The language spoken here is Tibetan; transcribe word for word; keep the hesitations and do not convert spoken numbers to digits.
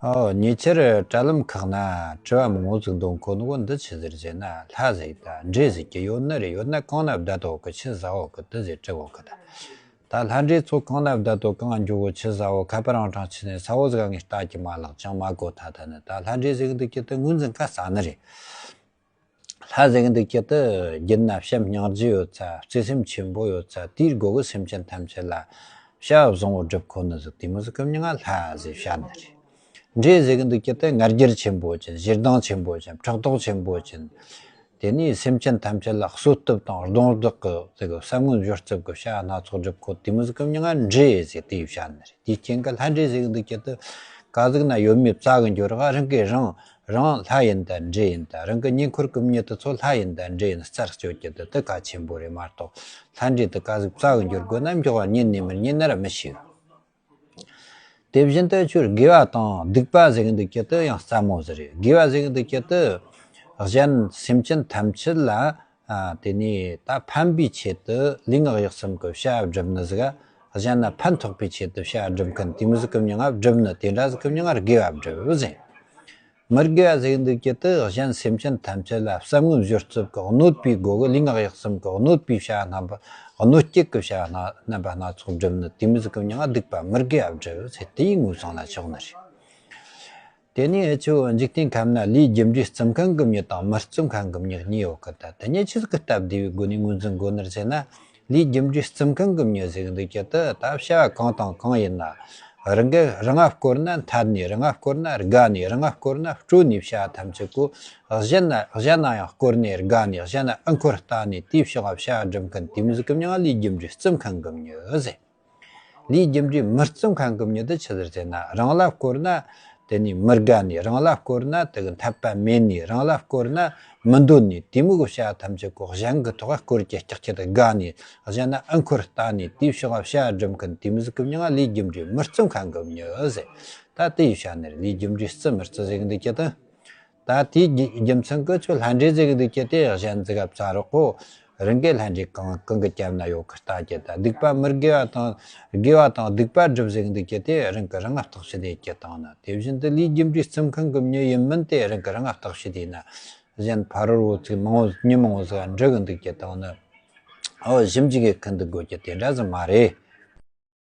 ཨོ། ཉེ་ཆར་དྲ་ལམ་ཁག་ན་དྲི་བ་མང་བོ་ཟིག་འདོན་གོ་ནོ་འདི་ཆི་ཟིག་རེད་ཟེར་ན། ལྷ་ཟིག་དང་འདྲེ་ཟིག་གི་ཡོད་ནི་རེད། ཡོད་ན་གང་ན་བསྡད་ཡོད་གི། ཆི་ཟ་ཡོད་གི། དེ་ཟིག་དྲི་གོ་གི་ད། ད་ལྷ་འདྲེ་ཚོ་གང་ན་བསྡད་ཡོད། གང་འགྱོ་གོ། ཆི་ཟ་ཡོད། ཁ་པར་རིང་ཐང་ཆི་ནས་ས་བོ་ཟིག་ངས་ལྟ་གི་མ་ལག་ཅང་མ་གོ། ད་ད་ནི་ད་ལྷ་འདྲེ་ཟིག་འདི་གི་དེ་ངོས་འཛིན་ག་ས་ནི་རེད། ལྷ་ཟེར་གི་འདུག་གི་དེ་རྒྱུད་ན་བྱམས་སྙིང་རྗེ་ཡོད་ཚ། བརྩེ་སེམས་ཆེན་པོ་ཡོད་ཚ། དེའི་སྒོ་གི་སེམས་ཅན་ཐམས་ཅད་ལ་བྱ་བ་བཟང་བོ་སྒྲུབ་ཁོ་ནི་ཟིག། དེ་མོ་ཟིག་གི་མྱིང་ང་ལྷ་ཟེར་བྱ་ནི་རེད། འདྲེ་ཟེར་གི་འདུག་གི་དེ་ང་རྒྱལ་ཆེན་པོ་ཅན། ཞེ་སྡང་ཆེན་པོ་ཅན། ཕྲག་དོག་ཆེན་པོ་ཅན། དེ་ནས་སེམས་ཅན་ཐམས་ཅད་ལ་གསོད་གཏུབ་དང་རྡུང་རྡེག་གི་ཟེར་གི་བསམ་ངན་སྦྱོར་རྩུབ་གི་བྱ་སྣ་ཚོགས་སྒྲུབ་ཁོ། དེ་མོ་ཟིག་གི་མྱིང་ང་འདྲེ་ཟེར། དེ་བྱ་ནི་རེད། དེའི་རྐྱེན་གྱིས་ལྷ་འདྲེ་ཟེར་གི་འདུག་གི་དེ་ག་ཟིག་ན་ཡོད་མེད་བཙལ་གི་འགྱོ་ར། རང་གི་རང་རང་ལྷ་ཡིན་ད་འདྲེ་ཡིན་ད། རང་གི་ཉེ་འཁོར་གི་མྱི་དེ་ཚོ་ལྷ་ཡིན་ད་འདྲེ་ཡིན་རྩད་གཅོད་རྒྱུ་དེ་དེ་གལ་ཆེན་པོ་རེད་མ་གཏོགས། ལྷ་འདྲེ་དེ་ག་ཟིག་བཙལ་གི་འགྱོ་དགོས་ན། མགྱོགས་པ་རྙེད་ནི་མི་རྙེད་ནི་ར་མི་ཤེས། དེ་བཞིན་དུ་ཁྱོད་དགེ་བ་དང་སྡིག་པ་ཟེར་གི་འདུག་གི་དེ་ཡང་སླ་མོ་ཟིག་རེད། དགེ་བ་ཟེར་གི་འདུག་གི་དེ་གཞན་སེམས་ཅན་ཐམས་ཅད་ལ། ཨ། དེ་ནས་ད་ཕན་པའི་ཆེད་དུ་ལུས་ངག་ཡིད་གསུམ་གྱི་བྱ་བ་སྒྲུབ་ནི་ཟིག། གཞན་ལ་ཕན་ཐོགས་པའི་ཆེད་དུ་བྱ་བ་སྒྲུབ་མཁན་དེ་མོ་ཟིག་གི་མྱིང་ང་སྒྲུབ་ནི། དེ་འདྲ་ཟིག་གི་མྱིང་ང་དགེ་བ་སྒྲུབ་ཟེར། མི་དགེ་བ་ཟེར་གི་འདུག་གི་དེ་གཞན་སེམས་ཅན་ཐམས་ཅད་ལ་བསམ་ངན་སྦྱོར་རྩུབ་ཀྱི་གནོད་པའི་སྒོ་གི་ལུས་ངག་ཡིད་གསུམ་གྱི་གནོད་པའི་བྱ་བ་རྣམ་པ། གནོད་བྱེད་ཀྱི་བྱ་བ་རྣམ་པ་སྣ་ཚོགས་སྒྲུབ་ནི་དེ་མོ་ཟིག་གི་མྱིང་ང་སྡིག་པ། མི་དགེ་བ་སྒྲུབ་ཟེར། དེའི་ངོས་བཟུང་ན་ཆོག་ནི་རེད། དེ་ནས་འུ་ཆོ་འཇིག་རྟེན་ཁམས་ན་ལས་རྒྱུ་འབྲས་བརྩི་མཁན་གྱི་མྱི་དང་མི་བརྩི་མཁན་གྱི་མྱི་གཉིས་ཡོད་གི། ད་དེ་གཉིས་ཆི་ཟིག་གི་སྟབས་བདེ་བའི་སྒོ་ནས་ངོས་འཛིན་དགོས་ནི་རེད་ཟེར་ན། ལས་རྒྱུ་འབྲས་བརྩི་མཁན་གྱི་མྱི་ཟེར་གི་འདུག་གི་དེ་ད་བྱ་བ་གང་དང་གང་ཡིན་ན། རང་གི་རང་ང་བསྐོར་ན་འཐད་ནས། རང་ང་བསྐོར་ན་དགའ་ནས། རང་ང་བསྐོར་ན་སྤྲོ་ནས། བྱ་བ་ཐམས་ཅད་ཀོ་གཞན་ན་གཞན་ན་ཡང་བསྐོར་ནས་དགའ་ནས། གཞན་ན་ཨ་འཁོར་ལྟ་ནས། དེའི་བྱ་བ་བྱ་བ་སྒྲུབ་མཁན་དེ་མོ་ཟིག་གི་མྱིང་ང་ལས་རྒྱུ་འབྲས་བརྩི་མཁན་གྱི་མྱི་ཟེར། ལས་རྒྱུ་འབྲས་མི་བརྩི་མཁན་གྱི་མྱི་དེ་ཆི་ཟིག་ཟེར་ན། རང་ལ་བསྐོར་ན་དེ་ནས་མི་དགའ་ནས། རང་ལ་བསྐོར་ན་དེ་གི་འཐད་པ་མེད་ནས། རང་ལ་བསྐོར་ན་མི་འདོད་ནས། དེ་མོ་གི་བྱ་བ་ཐམས་ཅད་ཀོ་གཞན་གྱི་ཐོག་བསྐོར་གྱི་ཀྱག་ཀྱག་དེ་དགའ་ནས། གཞན་ན་ཨ་འཁོར་ལྟ་ནས། དེའི་བྱ་བ་བྱ་བ་སྒྲུབ་མཁན་དེ་མོ་ཟིག་གི་མྱིང་ང་ལས་རྒྱུ་འབྲས་མི་བརྩི་མཁན་གྱི་མྱི་ཟེར། ད་དེ་ཡི་བྱ་ནི་རེད། ལས་རྒྱུ་འབྲས་བརྩི་མི་བརྩི་ཟེར་གི་འདུག་གི་དེ། ད་དེའི་རྒྱུ་རྒྱུ་མཚན་གྱིས་ཁྱོད་ལྷ་འདྲེ་ཟེར་གི་འདུག་གི་དེ་གཞན་ཟིག་ག་བཙལ་རོགས་གོ། རང་གི་ལྷ་འདྲེ་གང་གང་གི་རྒྱབ་ན་ཡོད་གི་ལྟ་གི། ད་སྡིག་པ་མི་དགེ་བ་དང་དགེ་བ་དང་སྡིག་པ་སྒྲུབ་ཟེར་གི་འདུག་གི་དེ་རང་གི་རང་ང་བརྟག་དཔྱད་ཡེ་གི་བཏང་ན། དེ་བཞིན་དུ་ལས་རྒྱུ་འབྲས་བརྩི་མཁན་གྱི་མྱི་ཡིན་མིན་དེ་རང་གི་རང་ང་བརྟག་དཔྱད་ཡེ་ན། གཞན་ཕ་རོལ་བོ་ཚིག་མང་བོ་མྱི་མང་བོ་ཟིག་ག་འདྲི་གི་འདུག་གི་བཏང་ན། ཨོ། ཞིབ་འཇུག་གི་ཁུན་འདུག་དགོས་ཀྱི་དེ་འདྲ་ཟིག་མ་རེད།